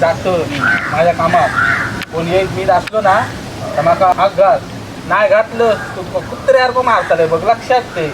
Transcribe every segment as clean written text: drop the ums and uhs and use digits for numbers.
जातो मी माझ्या कामात. कोण येत मी असलो ना तर माका हाक घाल, नाही घातलं तू कुत्र्यासारखं मारतले बघ, लक्षात ते.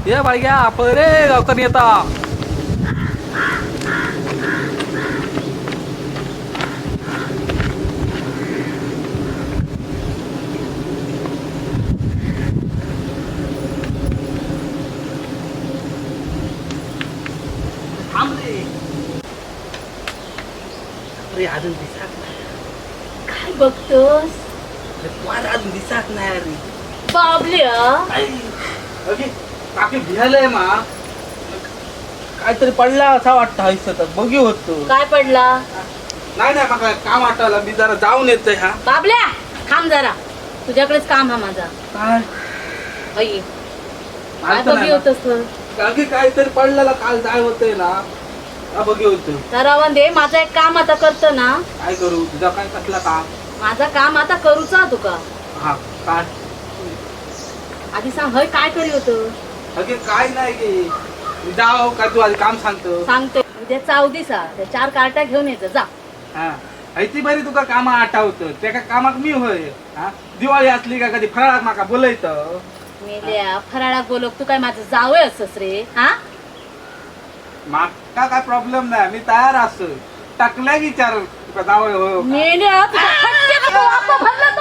ये बाळग्या रे गावकरी येता. थांब रे. अरे अजून दिसत नाही. काय बघतोस? अरे कोण अजून दिसत नाही अरे. बाबल्या. आई, अगे काकी भियालय मा, काहीतरी पडला असा वाटतं हयसं तर बघी होतो. काय पडला? नाही नाही, माका काम आठवलं, मी जरा जाऊन येतोय हा. बाबल्या थांब जरा, तुझ्याकडेच काम हा माझा. काय? अई, काय आलतं बघी नाही ना. होतस तू? काकी काहीतरी पडलेला काल जाय होतंय ना, का बघी होतो. तर रावण दे, माझं एक काम आता करतो ना. काय करू तुझा, काय कसला काम? माझं काम आता करूचा तुका. हा काय? आधी सांग हय काय करी होतं? अगे काय नाही गे, मी जाऊ काय, तू आधी काम सांगतो. सांगते, उद्या चौदीस हा, त्या चार कार्टा घेऊन यायचं जा. हा ऐती बरी तुका कामा आठवतं, त्या का कामाक मी होय. हा दिवाळी असली का कधी फराळाक माका बोलयतं. मेल्या फराळा बोलक, तू काय माझं जावं असस रे हा? माका काय प्रॉब्लेम नाही, मी तयार असतो, टाकल्या विचार तुका जावं हो का? मेल्या तुझ्या खट्ट्या का बाप भरला.